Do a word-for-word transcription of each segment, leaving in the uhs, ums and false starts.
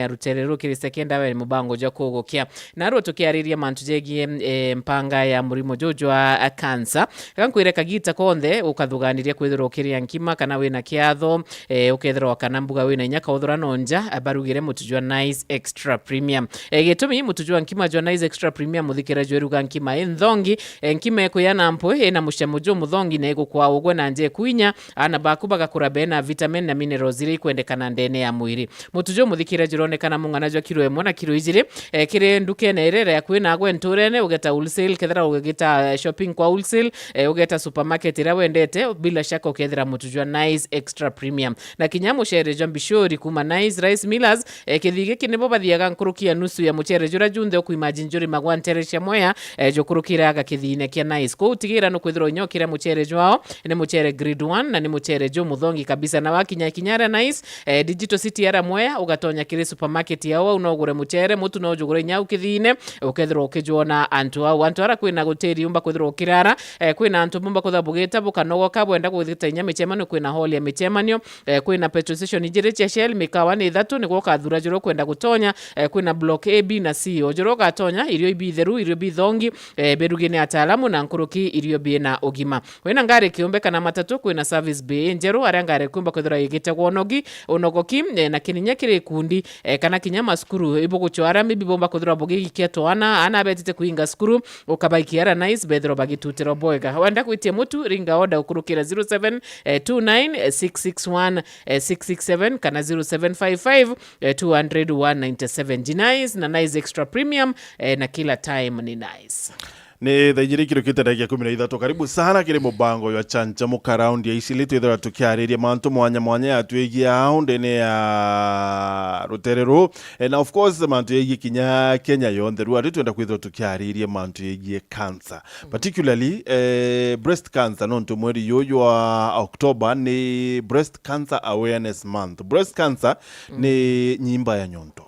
ya rutere rukiri sekenda we mubango jwa kugukia. Narua tukiariria mantu jegie, eh, mpanga ya murimo juju jwa, eh, cancer. Gankwire kagita konthe ukathuganiria kwithirwa ukiria nkima kana wina kiatho, eh, ukethirwa kana mbuga wina inya kauthura no nja, eh, barugire mutu jwa Nice Extra Premium. Eh, gitumi mutu jwa nkima jwa Nice Extra Premium muthikira jweruga nkima inthongi, eh, nkima ikuya na mpwi ina mucamo jumuthongi na igukwa ugwe na nja ikuinya, ana baku bagakura bena vitamin na minerals iria ikwendekana ndene ya mwiri. Mutu jumuthikire juronekana mung'ana jwa kiro imwe na kiro ijiri, eh, kiri ndukene iria iri akui nagwe nturene, ugeta wholesale, kethira ugita, eh, shopping kwa wholesale, eh, ugeta supermarket iria wendete, bila shaka ukethira mutu jwa Nice Extra Premium. Na kinya mucere jwa mbishori kuma Nice Rice Millers, eh, kithii giki nibo bathiaga nkuruki ya nusu ya mucere juria junthe ukuimagine jurimagwa ntere cia Mwea, eh, jukurukiraga kithiine kia Nice. Kwou tigira nukwithirwa inya ukiria mucere jwao, ni mucere grade one na ni mucere jumuthongi kabisa. Na wakinya kinya aria Nice, eh, Digital City aria Mwea, ugatonya kiri supermarket yao au, no ugure mucere, mutu no ujugure inya au kithiine, ukethirwa ukijwona antu au. Antu aria kwina gutiri umba kwithirwa ukirara, eh, kwina antu bumba kwithirwa bugita bukanogoka, bwenda gwita inya micemanio, kwina hall ya micemanio, eh, kwina petrol station ijiri cia Shell, mikawa ni ithatu, nigwo ukathura juria ukwenda gutonya, eh, kwina block A, B na C. O juria ugatonya, irio ibi itheru, irio bithongi, eh, birugi ni ataalamu na nkuruki irio bina ugima. Wina ngari kiumbe kana matatu, kwina service bay injeru, aria ngari kiumba kwithirwa igitegwa unogi, unogoki, eh, na kininya kiri ikundi, eh, kana kinya masukuru, ibuguchwa aria maybe bomba kwithirwa bugigikia twana, ana betite kuinga sukuru, ukabaikia aria Nice, bethirwa bagitutirwa bwega. Wenda gwitia mutu, ringa order ukurukira zero seven two nine six six one six six seven kana zero seven five five two hundred one ninety seven. Ji Nice na Nice Extra Premium, eh, na kila time ni Nice. Ni thaa ijiri kirukite ndagika ikumi na ithatu. Karibu sana kiri mubango jwa Chancha Muka raundi ya icili, twithirwa tukiariria mantu mwanya mwanya yatwigie au ndene ya rutere ruu. Eh, na of course, mantu yegie kinya Kenya yonthe. Riu ari twenda kwithirwa tukiariria mantu yegie cancer. Particularly, eh, breast cancer, nontu mweri juju wa October ni Breast Cancer Awareness Month. Breast cancer ni nyimba ya nyonto.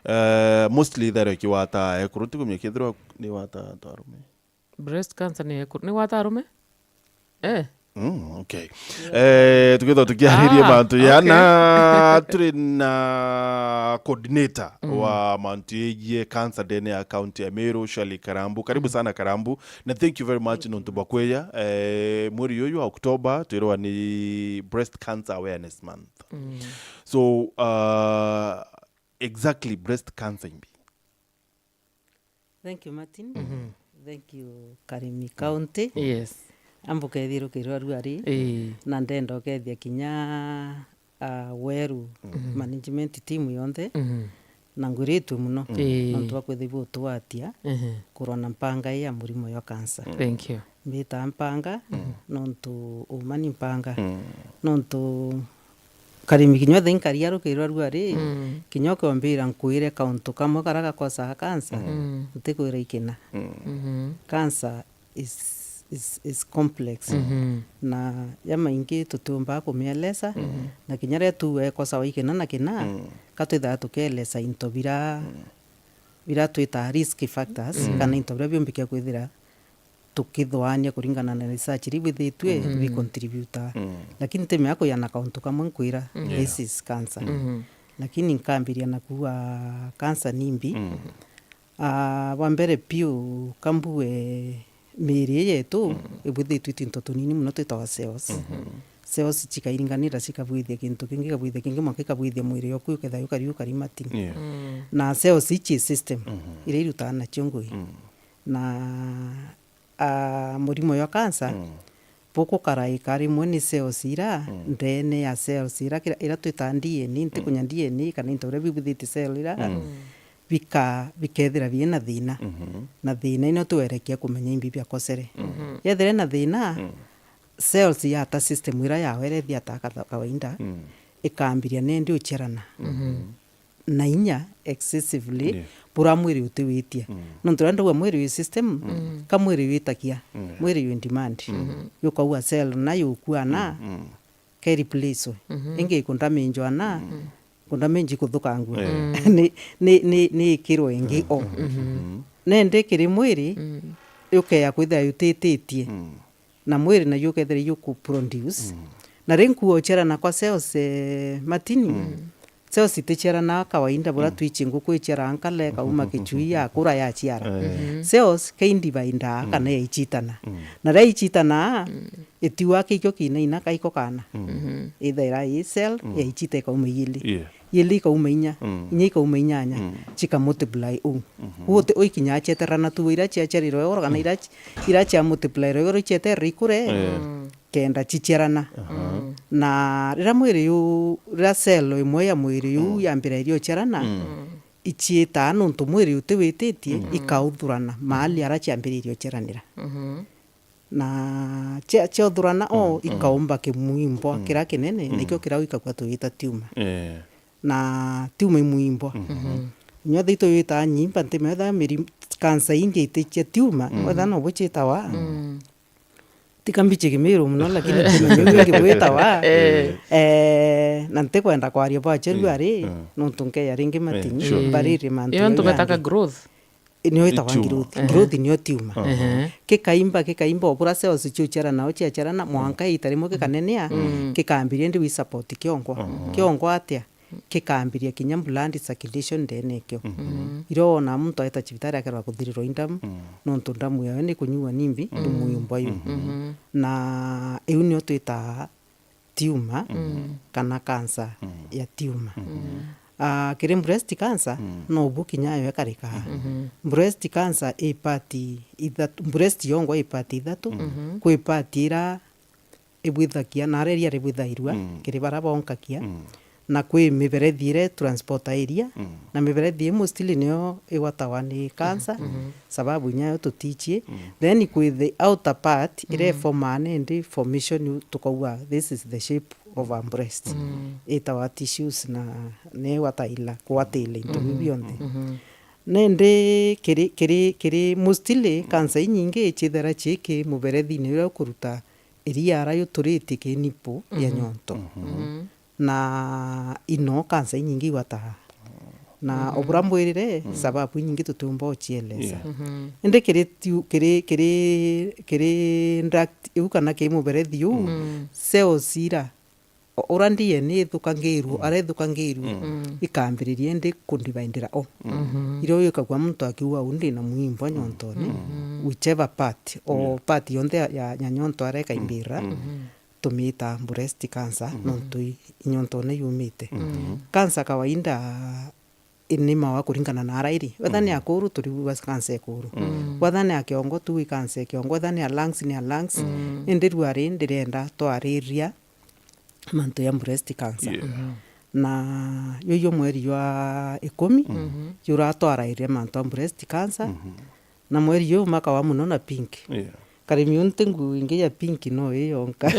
Eh, mostly ithairwa ikiwata ekuru, tikumenya kethirwa ni wata antu arume. Breast cancer ni eku-, ni gwata arume? Eh. Mm, okay. Eh, tukithwa tukiariria mantu ya na turi na coordinator wa mantu yegie cancer ndene ya county ya Meru, Shirley Karambu. Karibu sana Karambu, na thank you very much nontu bwa kwija. Eh, mweri uyu wa October twirwa ni Breast Cancer Awareness Month. So, uh, exactly breast cancer imbi? Thank you, Martin. Thank you, Karimi County. Yes. Ambuka ethirukirwa ruari. Ii. Na ndenda ukethia kinya, ah, Weru management team yonthe. Na ngwiritue muno. Ii. Nontu bwa kwithirwa butugwatia kurwa na mpanga ii ya murimo jwa cancer. Thank you. Mbita mpanga, nontu uma ni mpanga. Nontu Karimi, kinya wethe nkari arukirwa ruari, kinya ukiombira nkwire kauntu kamwe karia gakosaga cancer, ntikwira ikina. Cancer is, is, is complex. Na ya maingi tutiumbaga kumielesa, na kinya riria tuuga ikosawa ikina na kina, ka twithaga tukielesa into bira, bira twitaga risk factors, kana into biria biumbikia kwithira tukithwania kuringana na research iria ibwithitue, bicontributaga. Lakini ntimea kuya na kauntu kamwe nkwira, this is cancer. Lakini nkambiria na kuuga cancer ni mbi. Ah, bwa mbere piu, ka mbuge miiri ii yetu ibwithitue twinto tunini mono twitawa cells. Cells cikairinganira, cikabwithia kintu kingi, ikabwithia kingi, mwanka ikabwithia mwiri jwaku, ukethira jukari, jukari matini. Yeah. Na cells ici system iria irutaga nacio ngugi. Na, ah, murimo jwa cancer, bukukaraika rimwe ni cells ira ndene ya cells ira kira, ira twitaga D N A, ntikunya D N A kana into biria bibuthitie cell ira, bika-, bikethira bina thina. Na thina ino twerekia kumenya imbi biakosere. Yethira ina thina, cells yata system ira yawe ira ithiataa katha-, kawaida, ikambiria nendi uciarana. Na inya excessively, yeah, bura mwiri utiwitie. Nontu riria ndauga mwiri wi system, ka mwiri witakia, mwiri wi demand. Yukaua cell na yukua na ke replace. Ingi ikundamage na, kundamage kuthukangua. Yeah. Ni, ni, ni, ni ikirwe ingi o. Nendi kiri mwiri, yukeya kwithira yutititie. Na mwiri nayo ukethira yuku produce. Na ri nkua uciarana kwa cells, eh, matini, cells Cells iticiaranaa kawaida, bura twici nguku iciaraa nkale, kauma kichui, yakura yaciara. Cells ke individer kana yaichitana. Na riria ichitana, itiwa kikio kinaina kaiko kana. Ithaira i cell, yaichita ikauma igiri. Yeah. Igiri ikauma inya, inya ikauma inyanya, chika multiply uu. Kwou uti uikinya acheterana tu, ira chiachiarirwe igoro kana ira chi-, ira chia multiply igoro icheterere ikure, kenda chichiarana. Na rira mwiri yu, rira cell imwe ya mwiri yu yambira irio chiarana, ichiitaa nontu mwiri utiwititie, ikauthurana mahali ara chiambiririe uchiaranira. Na chia-, chiauthurana o, ikaumba kimuimbwa kiria kinene, nikio kiria gwikagua tugita tumor. Eh. Na tumor imuimbwa. Inya thaitu yita nyimba ntimetha miri-, cancer ingi itichia tumor, wetha no buchitawa. Tika mbichi Kimiru muno, lakini tumor iu ingi bwitawa. Eh. Eh, na ntikwenda kwaria bwacherua ri, nontu nkeya ringi matini, sure. Mbariri mantu. Iyo jau ntumetaga jangi. Growth. Nio itagwa growth. Ehe. Growth nio tumor. Ehe. Kikaimba, kikaimba, obura cells chiuchiarana, chiachiarana, mwanka ita rimwe gikanenea, gikambiria ndi wi support kiongwa. Kiongwa atia? Gikambiria kinya blood circulation ndene ekio. Irio wona muntu aeta chibitari akerwa kuthirirwa i ndamu, nontu ndamu yawe ni kunyua nimbi, ni muimbwa yu. Na iu nio twitaga tumor kana cancer ya tumor. Ah, kiri breast cancer, no bu kinya yo ikarikaa. Breast cancer i part ithatu, breast yongwa i part ithatu, kwi part ira ibwithakia, na aria iria ribwithairua, kiri bara bonkakia, na kwi miberethi ira transporta iria, na miberethi ii mostly niyo igwatawa ni cancer, sababu inya yo tutichie. Then kwi the outer part, ira iformaa nindi formation, tukauga this is the shape of our breast. Itawa tissues na ni gwataila, gwatila into biu bionthe. Nindi kiri, kiri, kiri mostly cancer inyingi ichithera chiki muberethini uria ukuruta iria ara yuturitie ki nipple ya nyonto. Na ino cancer inyingi igwataga. Na obura mbwirire, sababu inyingi tutiumba uchieleza. Yeah. Indi kiri tiu-, kiri, kiri, kiri duct iu kana kiri muberethi uu, cells ira, o-, ura D N A ithukangirue, ara ithukangirue, ikambiriria indi kundivaindira o. Irio wikagua muntu akiuga, "Uu ndina muimbwa nyontone," whichever part, o part yonthe ya, ya, ya nyonto ara ikaimbira. Tumiita breast cancer, nontu i, i nyontone yumite. Cancer kawaida inimawa kuringana na ara iri. Wetha ni akuru, turiuga cancer ekuru. Wetha ni a kiongo, tuuge cancer ya kiongo. Wetha ni a lungs, ni a lungs. Indi riu ari ndirenda twariria mantu ya breast cancer. Yeah. Na yuyu mweri jwa ikumi, juratwarairia mantu ya breast cancer. Na mweri juju umakawa muno na pink. Yeah. Karimi unti nguo ingi ya pink no ii yonka.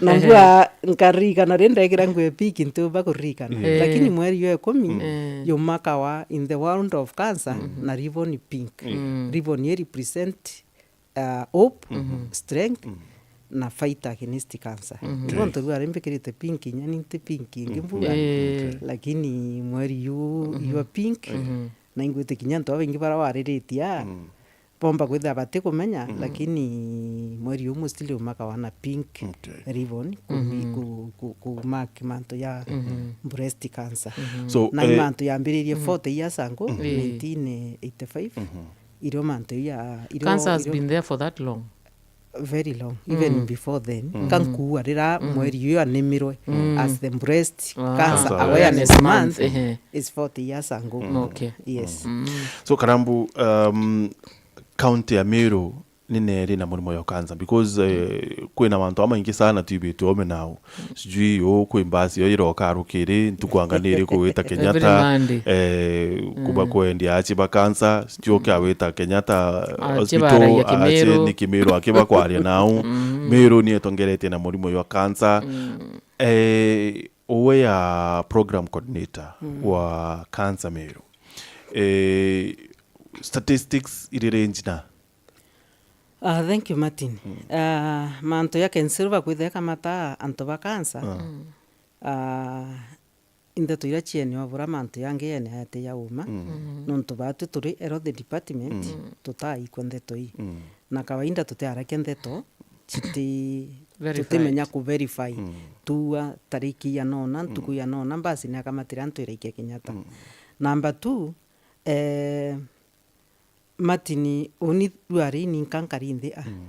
Na nguo nkaririkana ri ndekira nguo ya pink ntiumba kuririkana. Yeah. Lakini mweri jwa ikumi, jumakawa in the world of cancer na ribbon pink. Ribbon i represent uh, hope, strength, na fight against cancer. Nontu riu ari mbikirite pink, inya ni nti pink ingi mbuga. Eh. Lakini mweri yu, yu wa pink, na ingwite kinya antu babaingi bara wariritie aa, bomba kwithira batikumenya, lakini mweri yu mostly umakawa na pink ribbon, ku, ku, ku, ku mark mantu ya breast cancer. So, na i mantu yambiririe forty years ago, nineteen eighty-five. Irio mantu ya, irio, cancer has irio been there for that long? Very long, even before then. Kankuua rira mweri uyu animirwe as the breast cancer awareness month, ehe, is forty years ago. Okay. Yes. So, Karambu, um, county ya Meru ni neri na murimo ya cancer? Because, eh, kwina mantu amaingi sana twibitwe ome nao. Sijui uu kwi mbasi yo iroka rukiri, ntuku anga ni iriku gwita Kenyatta, eh, kuba kwendia achi ba cancer, sijui ukia wita Kenyatta hospital, achi ni Kimiru akibakwaria nau. Meru ni etongeretie na murimo jwa cancer. Eh, uwe ya program coordinator wa cancer Meru, eh, statistics iri range na Ah, thank you, Martin. Ah, mantu ya Ken Silver kwithira ikamata antu ba cancer. Ah, i ndeto iria ciene o bura mantu yangi yene ati ya uma. Nontu batwi turi health department, tutaaikua ndeto ii. Na kawaida tutiarakia ndeto citi Verified. Tutimenya ku verify. Mm. Tuua tariki ya nona, ntuku ya nona, basi ni akamatire antu iraikia Kenyatta. Mm. Number two, eh, Martin, uni ruari ninka nkari nthi a. Mm.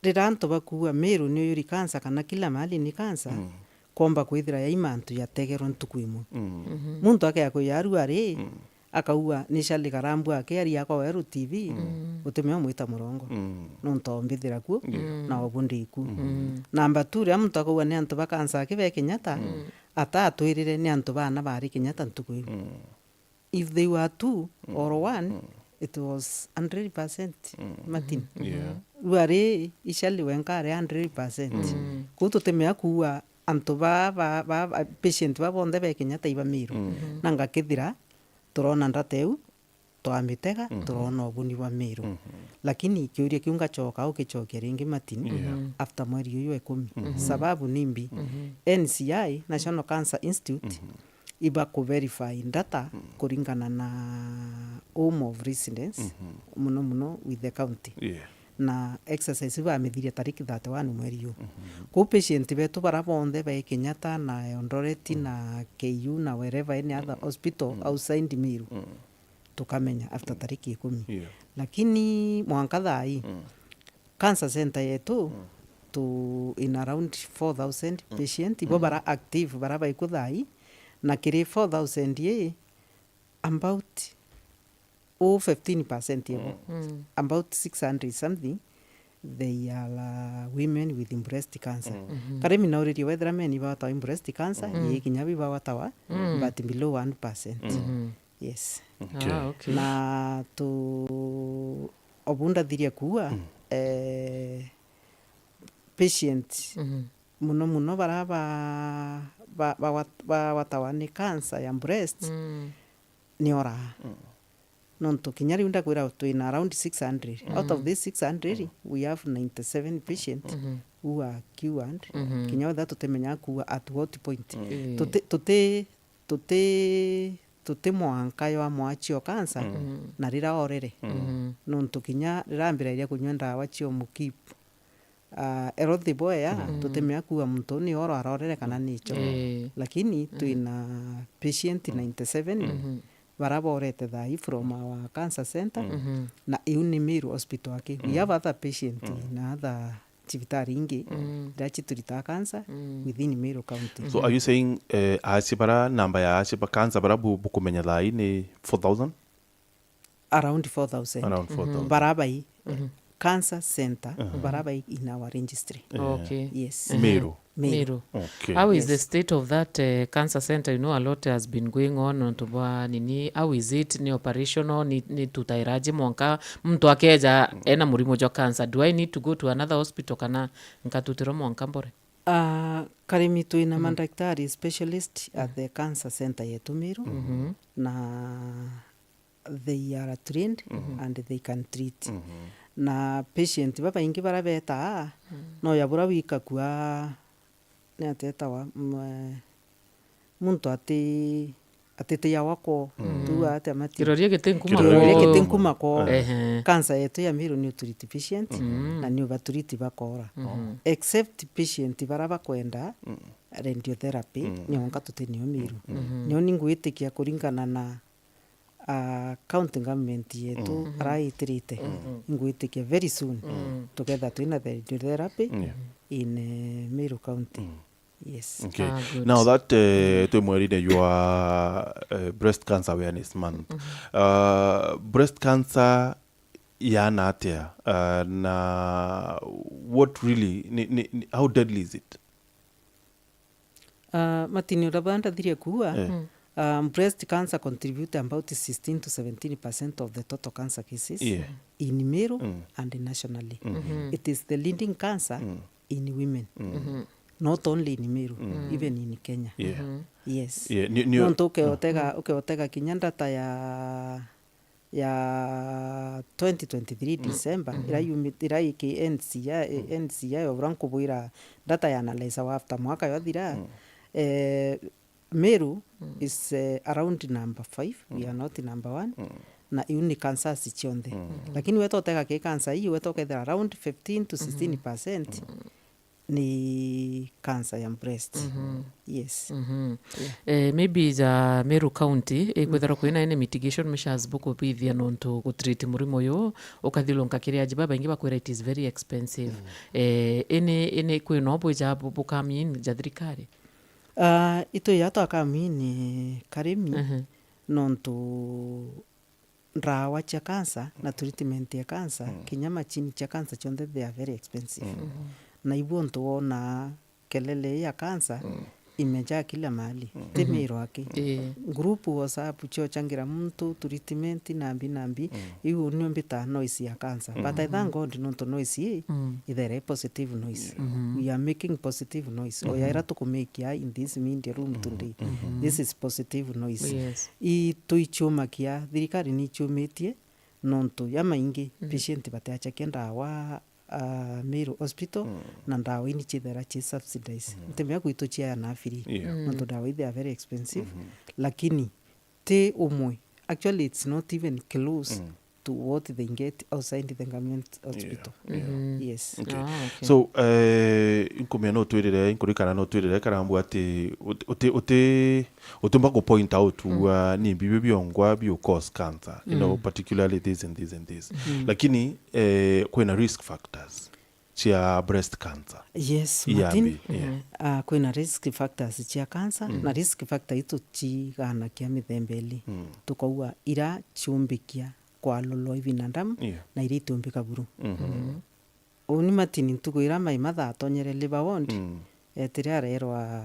Riria antu bakuua Meru ni uyuri kansa kana kila mahali ni kansa, mm, kwomba kwithira yai mantu jategerwe ntuku imwe. Mm. Mhm. Muntu akea kuya aruari, mm, akaua ni Charlie Karambu ake ari akwa weru T V, mm, utimea umwita murongo. Mm. Nontu ombithira kuo, yeah, na obu ndi kuo. Mm. Namba two, riria muntu akaua ni antu ba kansa aki be Kenyatta, mm, atatwirire ni antu bana bari Kenyatta ntuku iu. Mm. If they were two or one, it was hundred percent, Martin. Yeah. Ruari Ishali wenka ari hundred percent. Mm. Kuu tutimea kuua antu ba, ba, ba, ba, patient ba bonthe be Kenyatta iba Meru. Mm. Na ngakithira, turona ndata iu, twamitega, turona ubuni bwa Meru. Mhm. Lakini kiuria kiu ngacoka ukicokia ringi, Martin, yeah, after mweri uyu wa ikumi. Mhm. Sababu ni mbi. Mhm. N C I, National Cancer Institute, mhm, iba ku verify data, mm, kuringana na home of residence, mhm, muno muno with the county. Yeah. Na exercise iu bamithiria tariki thirty-one mweri uyu. Mhm. Kuu patient betu bara bonthe bai Kenyatta na Eldoret, mm, na K U na wherever any other, mm, hospital, mm, outside Meru, mm, tukamenya after, mm, tariki ikumi. Yeah. Lakini mwanka thaa ii, mm, cancer center yetu, mm, tu in around four thousand, mm, patient, ibo, mm, bara active, bara baiku thaa ii, na kiri four thousand ii, about, oh, fifteen percent ibo, mm, mm, about six hundred something, they are, uh, women with breast cancer. Mm. Mhm. Kari mi nauririe wethira meni bagwatawa i breast cancer, mm, ii kinya bi bagwatawa, mm, but below one percent. Mm. Mhm. Yes. Okay. Ah, okay. Na tu, obu ndathirie kuua, mm, eh, patient, mhm, muno muno bara ba, ba, ba, bagwatawa ni cancer ya breast, mm, ni oraa. Mm. Nontu kinya riu ndakwira twina around six hundred. Out of, mm, these six hundred, mm, we have ninety-seven patients, mhm, who are cured. Mhm. Kinya wetha tutimenyaga kuua at what point. Mm. Ii. Tuti, tuti, tuti, tuti mwanka jwa mwachi o cancer, mm, na rira orere. Mm. Nontu kinya rirambirairia kunyua ndawa cio mukip, ah, erothi boya, mm, tutimea kuua muntu ni oro arorere kana ni cho. Ii. Lakini, mm, twina patient, mm, ninety-seven, mhm, bara borete thaa ii from our cancer center, mhm, na iu ni Meru Hospital aki. We, mm, have other patient, mm, na other cibitari ingi, mm, iria cituritaga cancer, mm, within Meru County. So are you saying, eh, aci bara, namba ya aci ba cancer bara bu-, bukumenya thaa ii ni four thousand? Around four thousand. Around, mhm, four thousand. Bara bai, mhm, cancer center, mhm, bara bai in our registry. Yeah. Okay. Yes. Mhm. Meru. Meru. Meru. Okay. How is the, yes, state of that, eh, cancer center? You know, a lot has been going on nontu bwa nini. How is it? Ni operational? Ni, ni tutairaje mwanka muntu akeja ena murimo jwa cancer? Do I need to go to another hospital kana nkatutirwa mwanka mbore? Ah, karimi twina, mm, mandaktari specialist at the cancer center yetu Meru. Mhm. Na they are trained, mhm, and they can treat. Mhm. Na patient babaingi bara betaa, mm, no ya bura wikakua, ni atetawa, mm, eh, muntu ati, atitiawa kwoo. Mm. Tu atia mati. Kiroria giti nkuma kwoo. Kiroria giti nkuma kwoo. Ehe. Cancer yetu ya Meru ni uturiti patient, mm, na ni ubaturiti bakora. Mhm. Except patient bara bakwenda, mm, radiotherapy, mm, ni onka tutinio Meru. Mm. Mhm. Nio ningwitikia kuringana na ah, county government yetu, mhm, araitirite, mhm, ingwitikia very soon, mm, tuketha twina the radiotherapy, yeah, in, eh, Meru County. Mm. Yes. Okay. Ah, good. Now that, eh, twi mwerine jwa, eh, Breast Cancer Awareness Month, mhm, ah, breast cancer yana atia? Ah, na what really, ni, ni, ni, how deadly is it? Ah, Martin, uria bwa ndathirie kuuga, eh, mm, ah, breast cancer contribute about sixteen to seventeen percent of the total cancer cases, yeah, in Meru, mm, and nationally. Mm-hmm. It is the leading cancer, mm, in women. Mm. Mm-hmm. Not only in Meru, mm, even in Kenya. Yeah. Mm-hmm. Yes. Yeah, ni, ni, nontu ukeotega, mm, ukeotega kinya data ya ya twenty twenty-three, mm, December, mm, ira yumi-, ira iki N C I, mm, N C I, obura nkubwira data ya analyze wa after mwaka yothira, mm, eh, Meru, mm, is, eh, around number five, we, mm, are not number one, mm, na iu ni cancers cionthe. Mm. Lakini weta utega ki cancer ii, weta ukethira around fifteen to sixteen percent, mm, ni cancer ya breast. Yes. Eh, maybe ja Meru County, ikwithirwa kwina any mitigation measures bukubithia nontu gutreat murimo uyu, ukathilunka kiri aji babaingi bakwira it is very expensive. Eh, ini, ini kwina bwija bu-, bukamini ja thirikari? Ah, itwija twakamini karimi, nontu ndawa cia cancer na treatment ya cancer, kinya machini cia cancer cionthe they are very expensive. Na ibu untu wona kelele ya cancer imejaa kila mahali. Ti Meru aki. Group WhatsApp ciochangira muntu treatment nambi nambi. Iu nio mbitaa noise ya cancer. But I thank God nontu noise ii ithere positive noise. We are making positive noise. Oya ira tukumikia in this media room today. This is positive noise. Yes. I tuichumakia, thirikari niichumitie nontu ya maingi patient batiachakia ndawa, ah, Meru Hospital, na ndawa ini chithera chi subsidize. Ntimea kwitu chiaya na free. Yeah. Nontu ndawa ithi are very expensive. Lakini ti umwe. Actually, it's not even close to what they get outside the government hospital. Yeah. Yes. Okay. Ah, okay. So, eh, inkumia no twirire, inkurikana no twirire karambu ati uti, uti, uti, utumba ku point out wa ni bibi biongwa bio cause cancer, you know, particularly this and this and this. Lakini, eh, kwina risk factors cia breast cancer. Yes, Martin. Iambi, yeah. Ah, kwina risk factors cia cancer, na risk factor itu ciganakia mithemba ili. Tukauga ira ciumbikia kwalulwa i binadamu, yeah, na iria itiumbika buru. Uni Martin ntuku ira mai mathaa atonyere liver ward, etire arerwa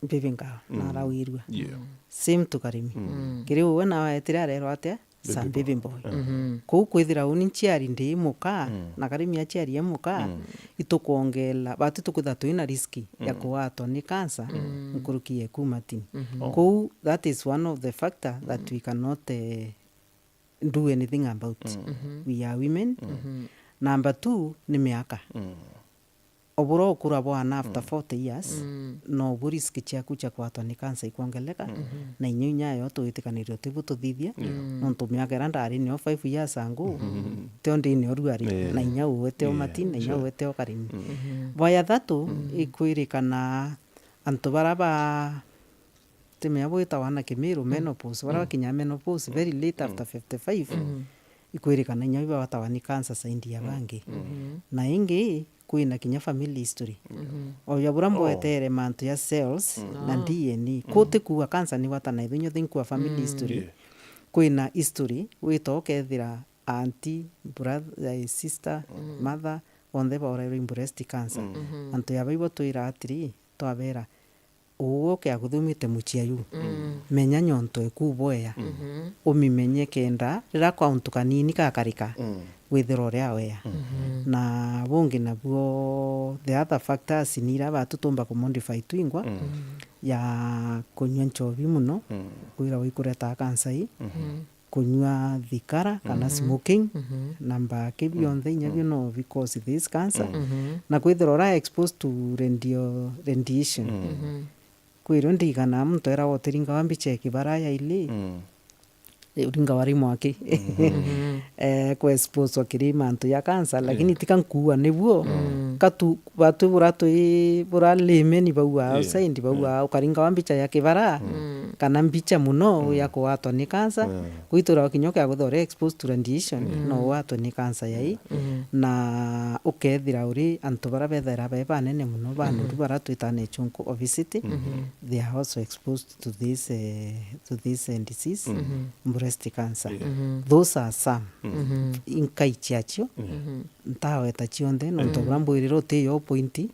mbibi ngao na arauirua. Yeah. Same to Karimi. Kiri uwe nawe etire arerwa atia? Sa baby boy. Kuu kwithira uni nchiari ndi muka, na Karimi achiari e muka, itukwongela, batu tukwitha twina risk ya kuwatwa ni cancer, nkuruki ya ku Martin. Kuu, that is one of the factor that we cannot, eh, do anything about. We are women. Number two, ni miaka. Obura ukura bwana after forty years, nobu risk ciaku cia kwatwa ni cancer ikwongeleka, na inya inya yo twitikanirio tibu tuthithia, nontu miaka ira ndari nio five years ago, tio ndi nio ruari, na inya uwe tio Martin, na inya uwe tio Karimi. Bwa ya thatu, ikwirikana antu bara ba Timea bwitawa na Kimiru menopause, bara bakinya menopause very late after fifty-five, ikwirikana inya iba batawa ni cancer saindi ya bangi. Na ingi, kwina kinya family history. Oya bura mbwetere mantu ya cells na D N A. Kuti kuuga cancer ni gwata na ithunya, think wa family history. Yeah. Kwina history, wita ukethira auntie, brother, eh, sister, mother, onthe baurairwe i breast cancer. Antu ya baibo twira atiri, twabera, uwe uke aguthumite muchia yu, menya nyonto eku boya, umimenye kenda rira kauntu kanini gakarika, withirwa uri aware. Na bungi nabuo, the other factors ni ira batu tumba ku modify twingwa, ya kunywa nchobi muno, kwira wikureta cancer ii. Kunywa thigara kana smoking, na mbaki, bionthe inya bio no bi cause this cancer. Na kwithirwa ura exposed to radio, radiation. Kwirwo ndigana muntu era utiringawa mbicha ya kibara ya ili, eh, uringawa ri mwaki. Eh, ku exposed kiri mantu ya cancer, lakini tika nkuua nibuo. Katu, batu bura twi, bura limeni bauga, outside bauga, ukaringawa mbicha ya kibara, kana mbicha muno ya kuwatwa ni cancer. Gwitwira kinya ukeaguthwa uri exposed to radiation, no uwatwe ni cancer ya ii. Na ukethira uri antu bara bethaira be banene muno, banuru bara twitaga na ichunku obesity, they are also exposed to this, eh, to this, eh, disease, breast cancer. Those are some. Inkai ciacio, ntaweta cionthe, nontu bura mbwirire uti yo point,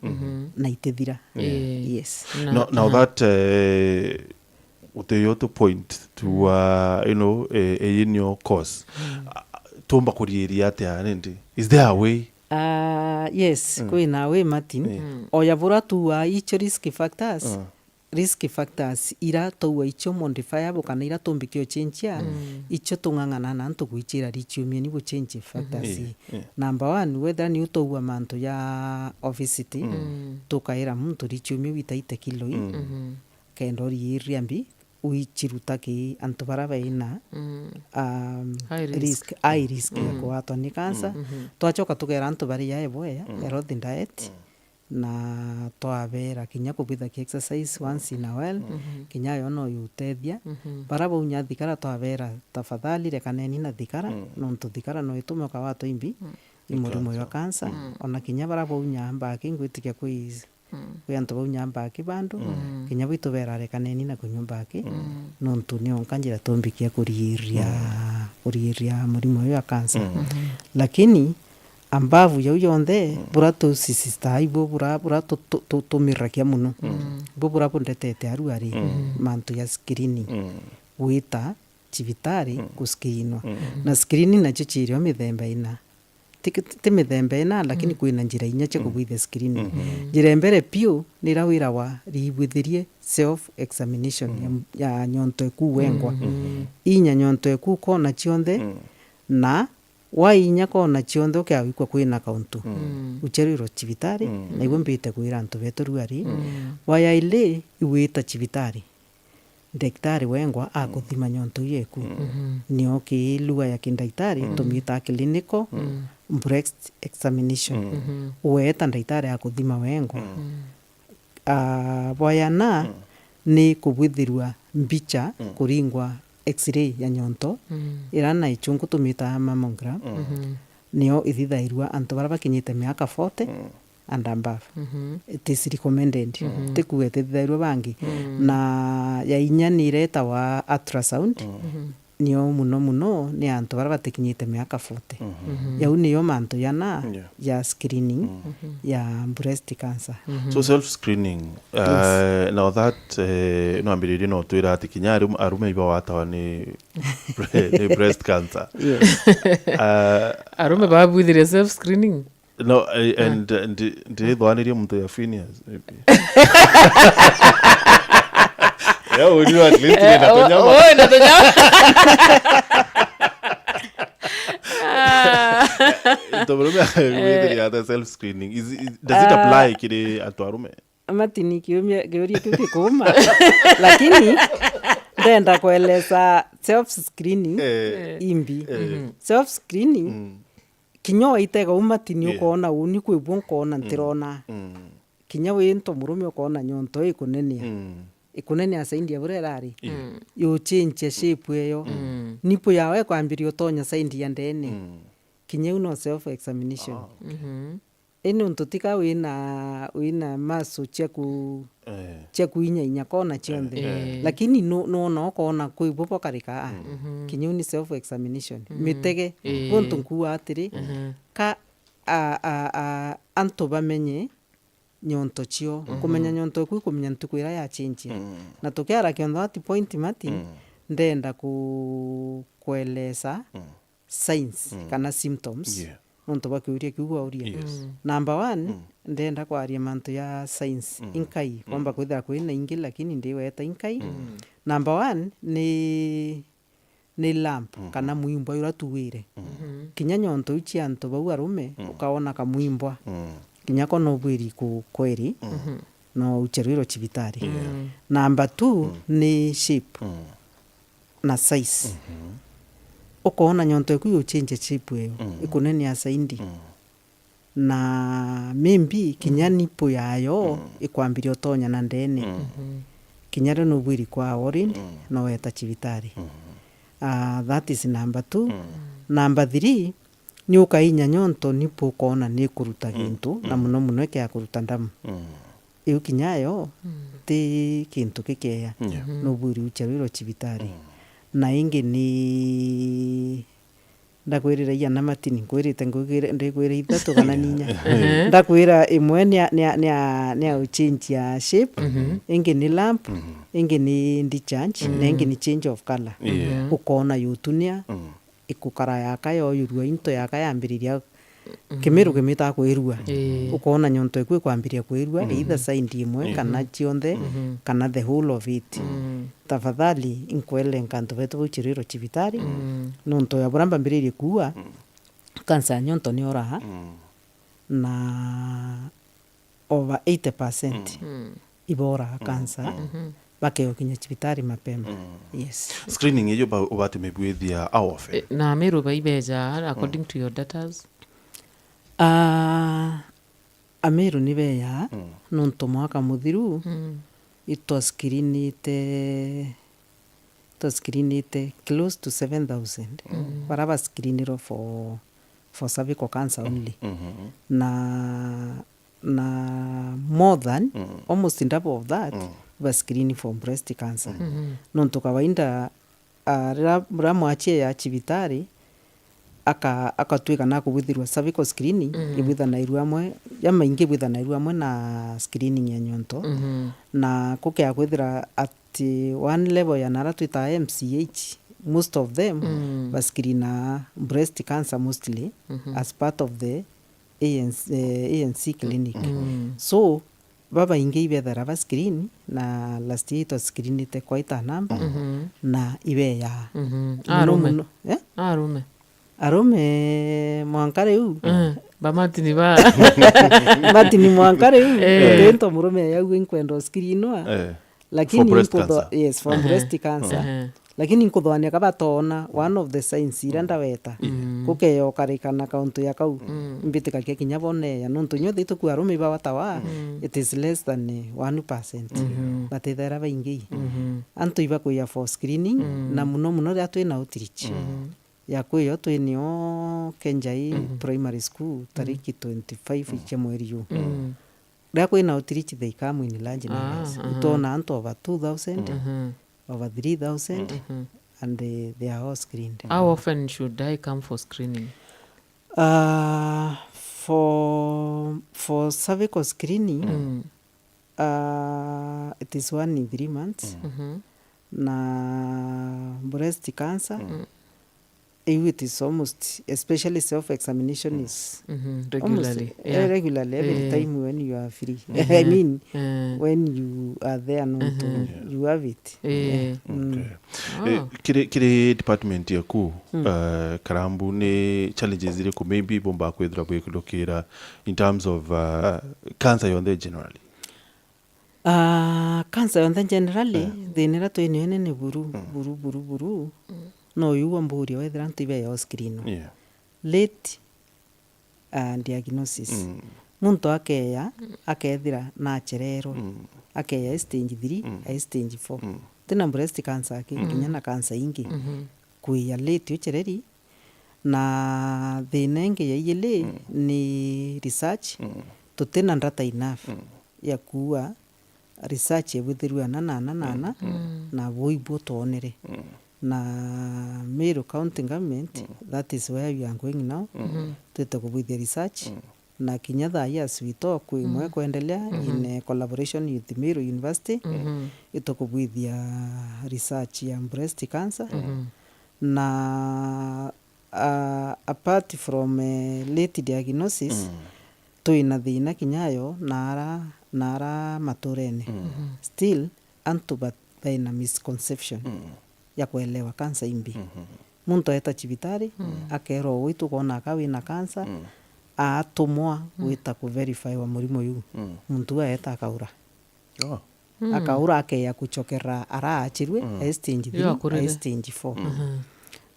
na itithira. Yes. Now, now that, eh, uti yo to point to, uh, you know, eh, eh, in your cause. Ah, tumba kuriiria atia nindi? Is there a way? Ah, yes, kwina way, Martin. Oya bura tuwa icio risk factors. Risk factors ira twaua icio modifiable kana ira tumbikio chenjia, icio tung'ang'ana na antu gwichira richiumia ni buchenji factors ii. Number one, whether ni utwaua mantu ya obesity, tukaira muntu richiumia witaite kilo ii, kenda uriiria mbi, uichiruta ki antu bara baina, um, high risk, high risk ya kuwatwa ni cancer. Twachoka tukera antu bari ya eboya, healthy diet, na twabera kinya kubitha ki exercise once in a while, kinya yo no yutethia. Bara baunya thigara twabera, tafadhali rekaneni na thigara, nontu thigara no itume ukawa twimbi i murimo jwa cancer. Ona kinya bara baunya mbaki, ngwitikia kwi, kwi antu baunya mbaki bandu, kinya bwitubera rekaneni na kunywa mbaki, nontu nionka njira tumbikia kurigiria, kurigiria murimo uyu wa cancer. Lakini above jau jonthe, bura tusisistaa ibwo, bura, bura tu-, tu-, tu-, tumiragia muno. Bwo bura bundetete aru ari mantu ya screening. Gwita cibitari kuskrinwa. Na screening nacio cirio mithemba ina. Ti, ti, ti mithemba ina, lakini kwina njira inya cia kubwithia screening. Njira ya mbere piu ni ira wirawa riibwithirie self examination ya, ya nyonto eku wengwa. Inya nyonto eku kona cionthe, na wainya kona cionthe ukiawikwa kwina kauntu, ucherwirwa cibitari, na igwe mbite kwira antu betu ruari, wayaili igwita cibitari, ndagitari wengwa akuthima nyonto iu eku. Nio ki lugha ya kindagitari tumitaa clinical breast examination. Ueta ndagitari akuthima wengwa. Ah, bwayana ni kubwithirua mbicha kuringwa x-ray ya nyonto, ira na ichungu tumitaa mammogram, nio ithithairua antu bara bakinyite miaka forty and above. It is recommended. Tikuga itithithairua bangi. Na ya inya ni iretawa ultrasound, nio muno muno ni antu bara batikinyite miaka forty. Yau niyo mantu yana ya screening ya breast cancer. So self screening, uh, now that, uh, no ambiririe no twira ati kinya arum-, arume iba watawa ni bre-, ni breast cancer. Yes. Uh, Arume babwithirie self screening? No, eh, and, uh, ndi-, ndirithwanirie muntu ya Phineas, maybe. Ya, uriwa at least Eh, nenda oh, tunyama. Oh, nenda tunyama. Ah. Nto murume akamwithiria ata self screening? Is, is, does it Ah. apply kiri antu arume? Martin, kiumia, kiuria kiu gikuma. Lakini, ndenda kueleza self screening Eh. imbi. Eh. Self screening, Mm. kinya waitega u Martin, Yes. ukoona uni kwibwo nkoona ntirona. Mm. Kinya wi nto murume ukoona nyonto ikunenea. Mm. Ikunenea saindi ya buria irari. Yeah. Mm. Yuchinchia shape eyo. Mm. Nipo yawe kwambiria utonya saindi ya ndene. Mm. Kinya iu no self examination. Ah, okay. Mhm. Indi untu tika wina, wina muscle cia ku-, Eh. cia kuinya inya kona cionthe. Eh. Lakini nu-, nuona ukoona kwi bo bokarika, ah. Mm. Mhm. Kinya u ni self examination. Mm. Mitege, Eh. guntu nkuuga atiri, Mhm. ka, a, a, a, antu bamenye nyonto cio. Mhm. Kumenya nyonto eku, kumenya ntuku iria yachinchia. Mm. Na tukiara kionthe at point, Martin, Mm. ndenda ku-, kueleza Mm. signs Mm. kana symptoms, Yeah. nontu bwa kiuria kiu wauria. Yes. Mm. Number one, Mm. ndenda kwaria mantu ya signs Mm. inkai. Kwamba Mm. kwithira kwina ingi, lakini ndiweta inkai. Mm. Number one ni, ni lump Mm. kana mwimbwa uria tuwire. Mm. Mhm. Kinya nyonto iu cia antu bau arume, Mm. ukaona kamwimbwa. Mm. Kinya ko nobwiri ku-, kweri, Mm. Mhm. no ucherwirwe cibitari. Yeah. Mm. Number two Mm. ni shape. Mm. na size. Mhm. Ukoona nyonto eku yuchinja shape eyo, Mm. ikunenea saindi. Mm. Na maybe kinya Mm. nipo yayo Mm. ikwambiria utonya na ndene. Mm. Mhm. Kinya rio nubwiri kwa worried, Mm. no weta cibitari. Mm. Ah, that is number two. Mm. Number three, ni ukainya nyonto nipo ukoona ni kuruta Mm. gintu, na Mm. muno muno ikia kuruta ndamu. Mm. Iu kinya yo Mm. ti kintu gikeya. Yeah. Mhm. Nubwiri ucherwirwe cibitari. Mm. Na ingi ni, ndakwirira iana Martin, nkwirite ngwigire, ndikwira ithatu kana Yeah. ninya. Mhm. Ndakwira imwe ni a, ni a, ni a, ni a uchinjia shape, Mhm. ingi ni lump, Mhm. ingi ni discharge, na ingi Mm. ni change of color. Yeah. Mhm. Ukoona yutunia, Mm. ikukara yaka yoyurua into yaka yambiriria Mhm. kimiru kimita kwirua. Ii. Ukoona nyonto eku ikwambiria kwirua, Mm. either side imwe Ii. kana cionthe, Mhm. kana the whole of it. Mm. Tafadhali, inkwele nkantu betu bau chirwirwa cibitari, Mm. nontu ya buria mbambiririe kuua, Mm. cancer ya nyonto ni oraga, Mm. na over eighty percent Mm. Mm. iboraga Mm, cancer, mm. Mhm. bakeokinya cibitari mapema. Mm. Yes. Screening iyo ba-, ubati mibwithia how often? Eh, na miru baibeja, according Mm. to your datas? Ah, Ameru ni beeyaa, mm, nontu mwaka muthiru, mm, itwaskirinite, itwaskirinite close to seven thousand. Mm. Bara baskirinirwe for, for cervical cancer only. Mm-hmm. Na, na more than, mm, almost double of that, mm, baskirini for breast cancer. Mm-hmm. Nontu kawaida, ah, riria, riria mwachie ya cibitari, aka-, akatwika na kubwithirwa cervical screening, mm, ibwithanairua amwe, ya maingi ibwithanairua amwe na screening ya nyonto. Mm-hmm. Na kukea kwithira at one level ya nara twitaga M C H, most of them, mm, baskirina breast cancer mostly, mm-hmm, as part of the A N C, eh, A N C clinic. Mm. So, babaingi ibethera ba screen, na last year itwa screenite quite a number, mm-hmm, na ibeeyaa. Mm-hmm. Muno arume muno, eh? Arume. Arume mwanka riu. Eh, ba Martin ba. Martin mwanka riu. Eh. Gutintwa murume yau inkwenda uskrinwa. Eh. Lakini for breast cancer. Yes, for, ehe, breast cancer. Ehe. Lakini nkuthoania ka batoona one of the signs iria ndaweta. Mm. Kukeya ukarikana kauntu ya kau. Mm. Mbitikagia kinya boneya. Nontu nyo thitu ku arume iba watawa, mm, it is less than, eh, one percent. Mm-hmm. Batithera baingi. Mm-hmm. Antu iba kuya for screening, mm, na muno muno riria twina outreach. Mm-hmm. Ya kwiyo twinio Kenjai, mm-hmm, Primary School, mm, tariki twenty-five, mm, cia mweri uu. Mm. Riria kwina outreach, they come in large numbers. Ah, aha. Itwona antu over two thousand, mhm, over three thousand, mhm, and they, they are all screened. How often should I come for screening? Uh, for, for cervical screening, mm, uh, it is one in three months. Mm. Mhm. Na breast cancer, mm, iu it is almost, especially self examination, mm, is, mhm, almost, regularly, eh, yeah, regularly every, eh, time when you are free. Mhm. I mean, eh, when you are there, not, mhm, you have it. Eh. Yeah. Mm. Okay. Ah. Eh, kiri, kiri department yaku, mm, eh, Karambu, ni challenges iriku maybe bumba kwithira bwikudukira in terms of, uh, cancer yonthe generally? Ah, cancer yonthe generally, eh, thina iria twinio inene buru, mm, buru, buru, buru, mm, no uyu wa mburia wethira ntu ibeya screen. Yeah. Late, ah, diagnosis. Mm. Muntu akeya, mm, akethira nachererwe. Mm. Akeya e stage three, mm, e stage four. Mm. Tina breast cancer aki, mm, kinya na cancer ingi. Mm-hmm. Kwiya late uchereri, na thina ingi ya iili, mm, ni research. Mm. Tutina data enough, mm, ya kuuga research ibwithirue ana na ana na ana, mm, na buu ibu twonere. Mm. Na Meru County Government, mm, that is where we are going now. Mm-hmm. Twite kubwithia research, mm, na kinya thaa ii as we talk, kwi imwe, mm, kwendelea, mm-hmm, in, eh, collaboration with Meru University, mm-hmm, itukubwithia research ya breast cancer. Mm-hmm. Na, ah, apart from, eh, late diagnosis, mm, twina thina kinya yo na ara, na ara maturene. Mm. Mhm. Still, antu ba-, baina misconception, mm, ya kuelewa cancer imbi. Mhm. Muntu aeta cibitari, mm, akerwa, "Ui, tukwona ka wina cancer," mm, aatumwa, mm, gwita ku verify wa murimo yu. Mm. Muntu uu aeta akaura. Oh. Mm. Akaura akeya kuchokera araachirwe, mm, e stage three, akurire, e stage four. Mm. Mhm.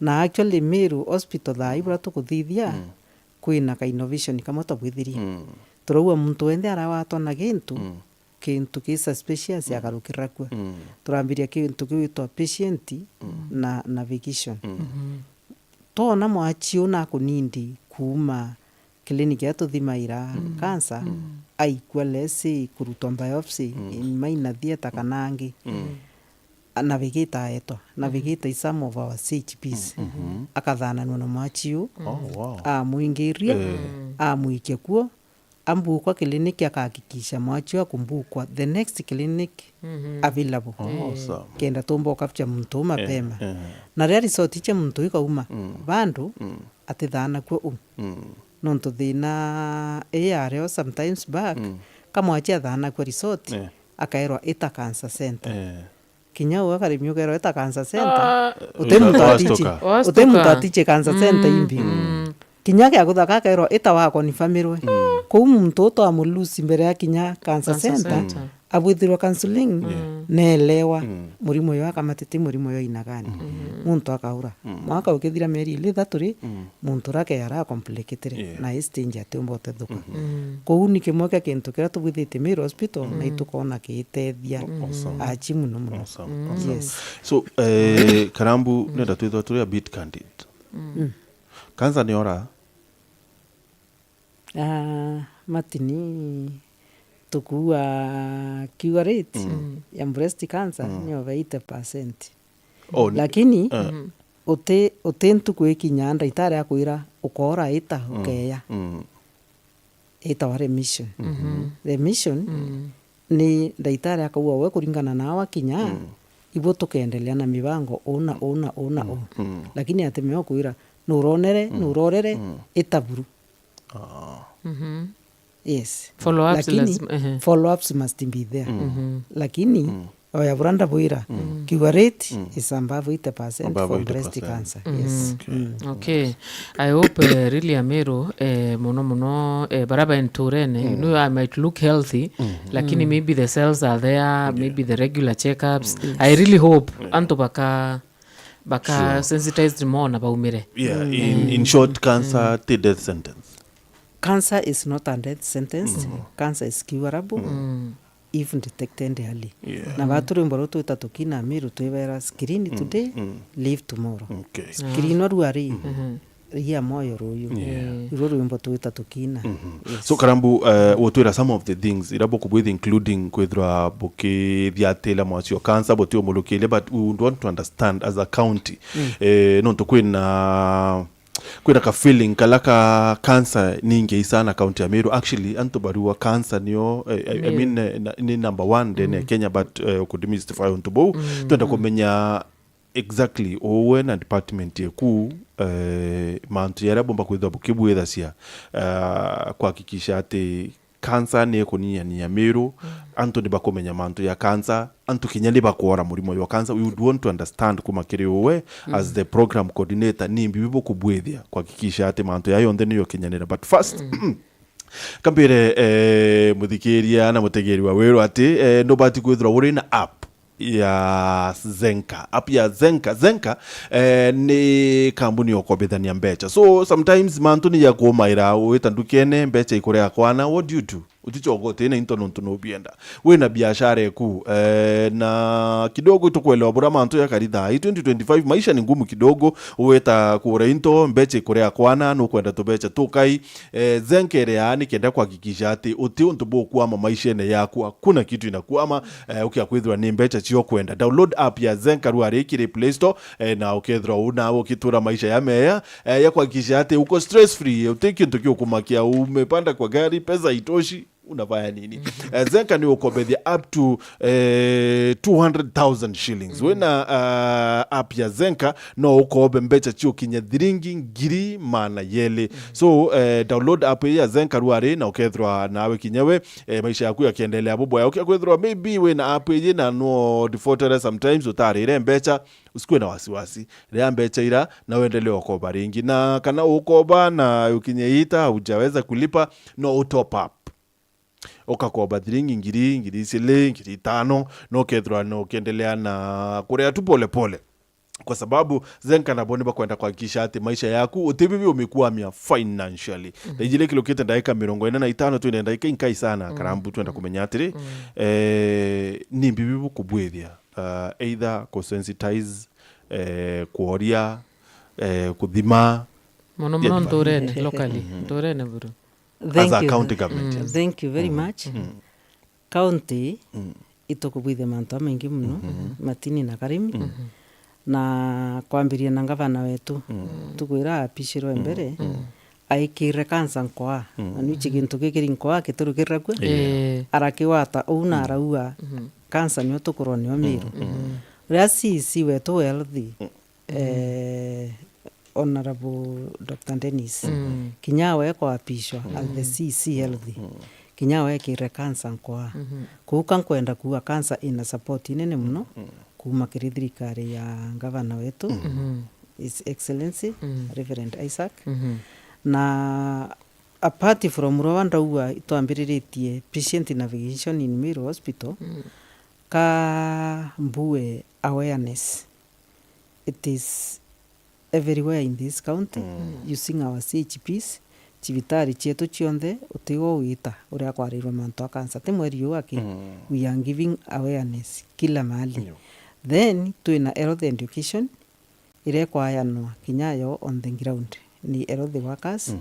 Na actually Meru Hospital thaa ii bura tukuthithia, mm, kwina ka innovation kamwe twabwithirie. Mm. Turaua muntu wenthe arawatwa na gintu, mm, kintu ki suspicious, mm, akarukirira kua. Mm. Turambiria kintu kiu gitwa patient, mm, na navigation. Mm. Mhm. Twona mwachiu nakunindi kuuma clinic iria tuthimaira, mm, cancer, mm, aikua lesi kurutwa biopsy, mm, in minor theatre kana angi. Mm. Navigator aetwa. Mm. Navigator is some of our C H Ps. Mm. Mhm. Akathananua na mwachiu. Oh, wow. Amwingiria, eh, mm, amwikia kuo, ambukwa clinic akahakikisha mwachiu akumbukwa the next clinic, mhm, available. Oh, eh, awesome. Kenda tumba ukapcha muntu uu mapema. Eh, eh. Na riria result ichia muntu uu ikauma, mm, bandu, mm, atithanakua u. Mm. Nontu thina ii yario sometimes back, mm, kamwachi athanakua result, eh, akaerwa ita cancer center. Eh. Kinya uu akaremia ukerwa ita cancer center. Ah. Uti muntu atichi. Wastuka. Uti muntu atichi cancer center imbi. Mm. Kinya gia kuthaka akerwa ita wa confirmirwe. Mm. Kou muntu uu twamulusi mbere ya kinya cancer center. Cancer center. abwithirwa counseling, neelewa murimo yo akamatite murimo yo aina gani. Muntu akaura. Mwaka ukithira mieri ili ithatu ri, muntu uria akeara complicated, na i stage atiumba utethuka. Kou ni kimwe kia kintu kiria tubwithitie Meru Hospital, na itukona kiitethia achi muno muno. Awesome, awesome. Yes. So, eh, Karambu, nenda twithwa turi a bit candid. Cancer ni ora? Ah, Martin, tukuua cure rate ya breast cancer ni over eighty percent. Oh, ni- Lakini, uti, uti ntuku ikinya ndagitari akwira ukoora ita, ukeeya. Itawa remission. Remission ni ndagitari akauga we kuringana na awa kinya, ibo tukeendelea na mibango una, una, una, u. Lakini atimea ukwira nuronere, nurorere, ita buru. Yes. Follow-ups. Lakini lazima, ehe. Follow-ups must be there. Lakini oya bura ndabwira, cure rate is above eighty percent for breast cancer. Yes. Okay. I hope, eh, really, Ameru, eh, muno muno, eh, bara ba nturene, you know, I might look healthy, lakini maybe the cells are there, maybe the regular checkups. I really hope antu baka, baka sensitized more na baumire. Yeah, in, in short, cancer ti death sentence. Cancer is not a death sentence. Cancer is curable if detected early. Yeah. Na batu rwimbo ruu twita tukina Ameru twibera screen today, live tomorrow. Okay. Screen rwari, ria moyo ruyu. Yeah. Rwo rwimbo twita tukina. Yes. So Karambu, uh, utwira some of the things ira bukubwitha, including kwithirwa bukithiatira mwasio cancer, butiumulukiria, but we would want to understand as a county, eh, nontu kwina kwina ka feeling kala ka cancer ningi sana county ya Meru. Actually, antu barua cancer nio, eh, I, I mean, eh, na- ni number one ndene ya Kenya, but, eh, ukudemystify untu bou. Twenda kumenya exactly uwe na department yeku, eh, mantu yaria bomba kwithwa bukibwithacia, eh, kuhakikisha ati cancer ni ikunyihanyihia Meru, antu ni bakumenya mantu ya cancer, antu kinya ni bakwora murimo jwa cancer. We would want to understand kuma kiri uwe as the program coordinator, ni mbibi bukubwithia kuhakikisha ati mantu ya yonthe ni yokinyanira. But first, kambire, eh, muthikiria na mutegeri wa Weru ati, eh, nubati kwithirwa uri na app ya Zenka. App ya Zenka. Zenka, eh, ni kambuni ya ukobithania mbecha. So, sometimes mantu ni ya kuumaira, wita ndukene, mbecha ikurea kwana. What do you do? Utichoka uti na into nontu nubienda. Wina biashara eku, eh, na kidogo itukwelewa bura mantu ya kari thaa ii twenty twenty-five, maisha ni ngumu kidogo, wita kugura into, mbecha ikurea kwana, nukwenda tubecha tukai, eh, Zenka iri aa nikenda kuhakikisha ati uti untu bukwama maishene yaku, hakuna kitu inakwama, eh, ukia kwithirwa ni mbecha cio kwenda. Download app ya Zenka rwari kiri Play Store, eh, na ukethirwa u nawe ukitura maisha ya meya, eh, ya kuhakikisha ati uko stress free, uti kintu kiukumakia, umepanda kwa gari, pesa itoshi, unafanya nini? Eh, Zenka ni ukobethia up to, eh, two hundred thousand shillings. Wina, ah, app ya Zenka, no ukobe mbecha ciukinya thiringi ngiri maana yeli. So, eh, download app ii ya Zenka rwari na ukethirwa nawe kinya we, eh, maisha yaku yakiendelea bubwega. Ukia kwithirwa maybe wina app ii na no defaultere sometimes utarire mbecha, usikue na wasiwasi. Ria mbecha ira na uendelee ukoba ringi. Na kana ukoba na ukinye ita hujaweza kulipa, no u top up. Ukakoba thiringi ngiri, ngiri icili, ngiri itano, na ukethirwa na ukiendelea na kurea tu pole pole. Kwa sababu Zenka nabo ni bakwenda kuhakikisha ati maisha yaku utibibi umikwamia financially. Thaa ijiri ikilukite ndagika mirongo ina na itano, twina ndagika inkai sana, Karambu, twenda kumenya atiri, eh, ni mbibi bukubwithia, uh, either kusensitize, eh, kuoria, eh, kuthima, Muno muno nturene, locally, nturene buru. As a county government, yes. Thank you very much. County itukubwithia mantu jamaingi muno, Matini na Karimi. Na kwambiria na ngavana wetu, tukwira apishirwe mbere, aikire kansa nkoa. Na niu ici gintu gikiri nkoa kiturukirira kua. Eh. Arakiwata uu na araua, kansa nio tukurwa nio Miru. Riria C E C wetu wealthy, eh, Honorable Doctor Dennis, kinya we kwapishwa as the C E C healthy, kinya we ekire kansa nkoa. Kuu ka nkwenda kuuga kansa ina support inene muno kuma kiri thirikari ya ngavana wetu, His Excellency Reverend Isaac. Na apart from rwa ndauga itwambiriritie patient navigation in Meru Hospital, ka mbue awareness. It is everywhere in this county, using our C H Ps, cibitari cietu cionthe, utigo wita uria kwarirwe mantu a cancer. Ti mweri uyu aki, we are giving awareness kila mahali. Then, twina health education, iria ikwayanwa kinya yo on the ground ni health workers,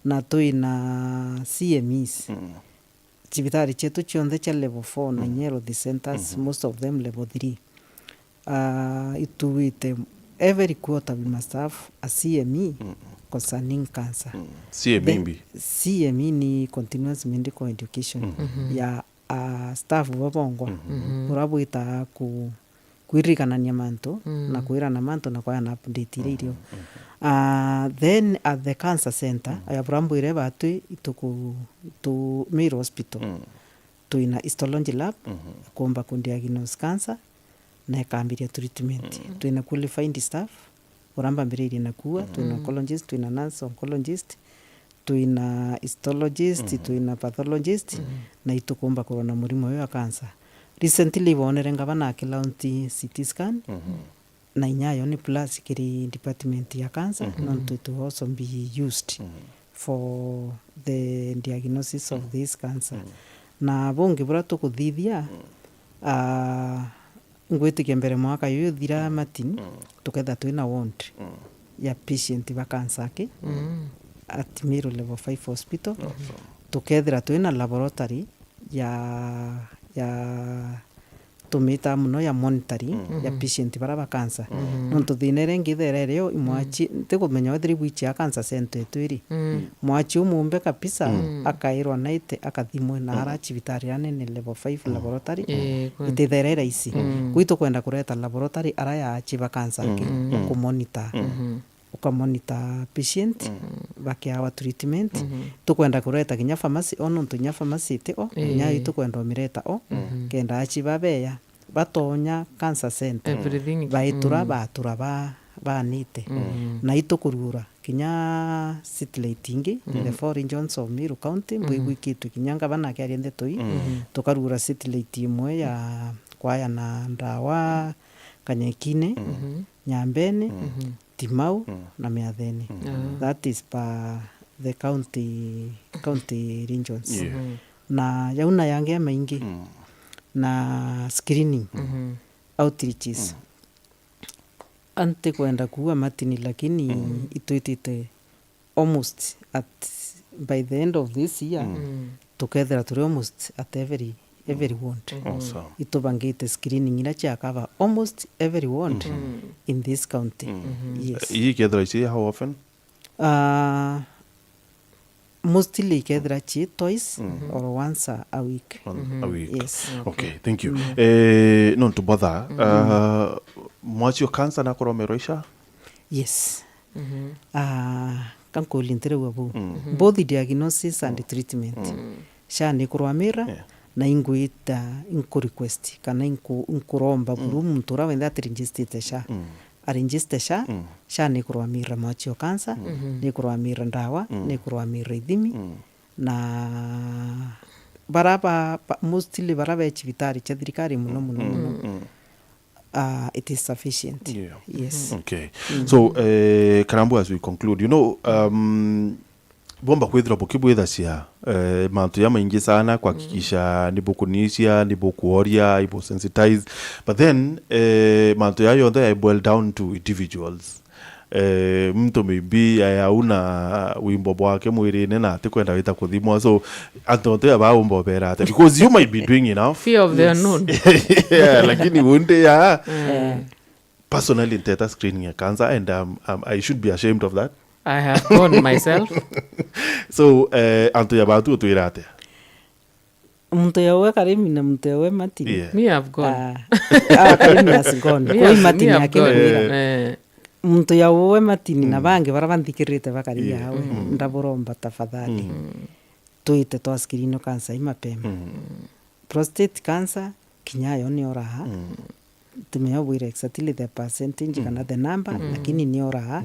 na twina C M Es. Cibitari cietu cionthe cia level four na inya health centers, most of them level three. Ah, ituwite every quarter we must have a C M E concerning cancer. C M E The mbi? C M E ni continuous medical education ya, ah, staff bobongwa. Buria bwitaga ku kwirikanania mantu na kwirana mantu na kwayana update iria irio. Ah, then at the cancer center, aya bura mbwire batwi ituku, itu Meru Hospital, twina histology lab, kuumba ku diagnose cancer na ikambiria treatment. Twina qualified staff, uria mbambiririe na kuua, twina oncologist, twina nurse oncologist, twina histologist, twina pathologist, na itukumba kurwa na murimo uyu wa cancer. Recently, ibonere ngavana akilaundi C T scan, na inya yo ni plus kiri department ya cancer, nontu it will also be used for the diagnosis of this cancer. Na bungi buria tukuthithia, ah, ngwitikia mbere mwaka uyu uthira, Martin, tukethira twina ward ya patient ba cancer aki at Meru Level five Hospital. Tukethira twina laboratory ya, ya tumita muno ya monitoring ya patient bara ba cancer. Nontu thina iria ingi ithere rio imwachi, ntikumenya wethira ibwichi ya cancer center itwiri. Mwachi umumbe kabisa, akairwa naite, akathimwe na ara cibitari anene level five laboratory. Ii, kweli. Itithere rahisi. Kwi tukwenda kureta laboratory ara ya achi ba cancer aki, kumonitor. Ukamonitor patient, bakiawa treatment. Tukwenda kureta kinya pharmacy o, nontu kinya pharmacy iti o, kinya ii tukwenda umireta o, kenda achi babeya batonya cancer center, everything, baitura, batura ba, banite. Na itukurura kinya satellite ingi, the four regions of Meru County, mbwigwikitwe kinya ngavana akiaria ndeto ii, tukarura satellite imwe ya kwayana ndawa Kanyekine, Nyambene, Timau na Miathene. That is per the county, county regions. Yeah. Na yau na yangi ya maingi, na screening, outreaches. Antikwenda kuua Martin, lakini itwitite almost at, by the end of this year, tukethira turi almost at every, every ward. Awesome. Itubangite screening ira cia cover almost every ward in this county. Yes. Ii ikethira ici how often? Ah, mostly ikethira ci twice or once a, a week. On a week. Yes. Okay, thank you. Eh, nontu botha, ah, mwacio cancer nakuromerwa ica? Yes. Ah, kankuurie ntirauga buu. Both diagnosis and treatment. Sha ni kurwamira, yeah, na ingwita, inku request, kana inku-, inkuromba buru muntu uria wenthe atiregistrite sha. Aregister sha, sha ni kurwamira mwacio cancer, ni kurwamira ndawa, ni kurwamira ithimi, na bara ba, ba, mostly bara be cibitari cia thirikari muno, muno, muno. Ah, it is sufficient. Yeah. Yes. Okay. So, eh, Karambu, as we conclude, you know, um, bomba kwithira bukibwithacia, eh, mantu ya maingi sana kuhakikisha ni bukunisia, ni bukuoria, ibu sensitize. But then, eh, mantu ya yonthe ya boil down to individuals. Eh, muntu maybe aya auna wimbo bwake mwirine na atikwenda wita kuthimwa. So, antu antu ya baumba ubera atia? Because you might be doing enough. Fear of the unknown. Yeah, lakini wunde ya, eh, personally nteta screening ya cancer and, um, um, I should be ashamed of that. I have gone myself. So, eh, antu ya batu utwira atia? Muntu ya we Karimi na muntu ya we Martin. Yeah. Me have gone. Ah, ah, Karimi has gone. Me has, Martin me have gone. Akimwira. Eh. Muntu ya we Martin na bangi bara banthikirite bakari yawe, ndaburomba tafadhali. Twite twa screen cancer i mapema. Prostate cancer, kinya yo ni oraha. ntimenya ubwire exactly the percentage kana the number, lakini ni oraa.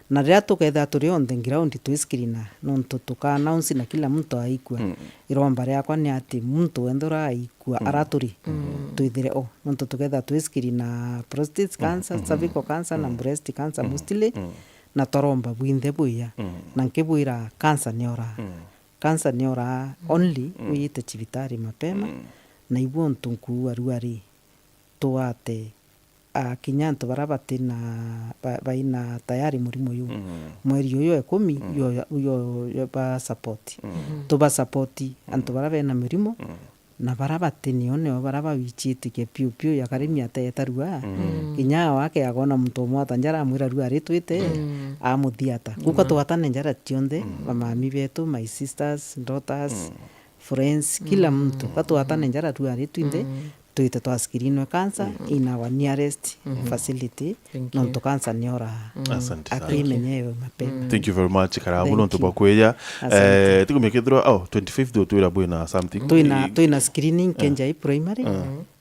Na riria tukethira turi onthe ground twi screena, nontu tuka announce na kila muntu aikua, iromba riakwa ni ati muntu wenthe ura aikua ara turi, twithire o. Nontu tukethira twi screena prostate cancer, cervical cancer na breast cancer mostly, na twaromba bwinthe bwiya. Na nkibwira cancer ni oraa. Cancer ni oraa only wiyite cibitari mapema, na ibu untu nkuuga rua ri, tuate, ah, kinya antu bara bati na, ba-, baina tayari murimo yu. Mweri uyu wa ikumi, yo, yo, yo ba support. Tuba support antu bara bena mirimo, na bara bati nio, nio bara bawichitikia piu piu, yakarimi ateeta rua. Kinya awe akeagona muntu umwe ata njara amwira rua ritwite, amuthiata. Kuka twatane njara cionthe, bamami betu, my sisters, daughters, friends, kila muntu, ka twatane njara rua ritwinthe, twite twa screenwe cancer in our nearest facility, nontu cancer ni oraa. Asante sana. Akimenya ewe mapema. Thank you very much, Karabu, nontu bwa kwija. Eh, tikumia kethirwa, oh, twenty-fifth utwira bwina something. Twina, twina screening Kenjai Primary.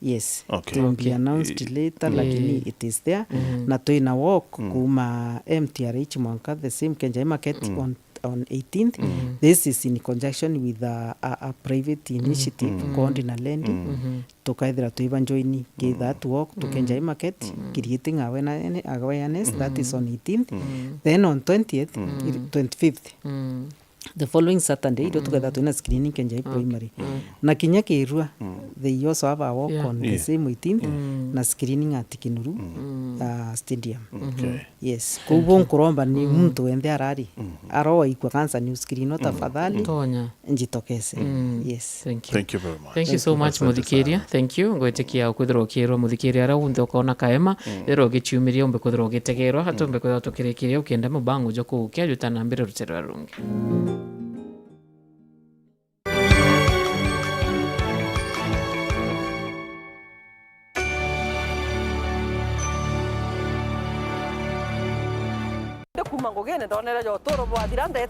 Yes. Okay. It will be announced later, lakini it is there. Na twina walk kuma M T R H mwanka the same Kenjai Market on, on eighteenth. This is in conjunction with a, a, a private initiative called Nalendi. Tukaithira twiba join ki that walk to Kenjai Market, creating awena-, awareness, that is on eighteenth. Then on twentieth, twenty-fifth, the following Saturday, irio tukethira twina screening Kenjai Primary. Na kinya kirua, they also have a walk on the same eighteenth, na screening at Kinuru, uh, Stadium. Okay. Yes. Kuu bo nkuromba ni muntu wenthe arari, arowa ikwa cancer ni screen, no tafadhali. Tonya. Njitokese. Yes. Thank you. Thank you very much. Thank you so much, asante sana. Muthikiria. Thank you. Ngwitikia ukwithirwa ukiirwa muthikiria aria unthe ukoona kaema, rero ugichiumiria umbe kwithirwa ugitegerwa, hata umbe kwithirwa tukirikiria ukienda mubango jwa kuukia juta na mbere rutere rwa rungi. Ndi kuuma ngugine ndonere ja uturo bwathira, ndeete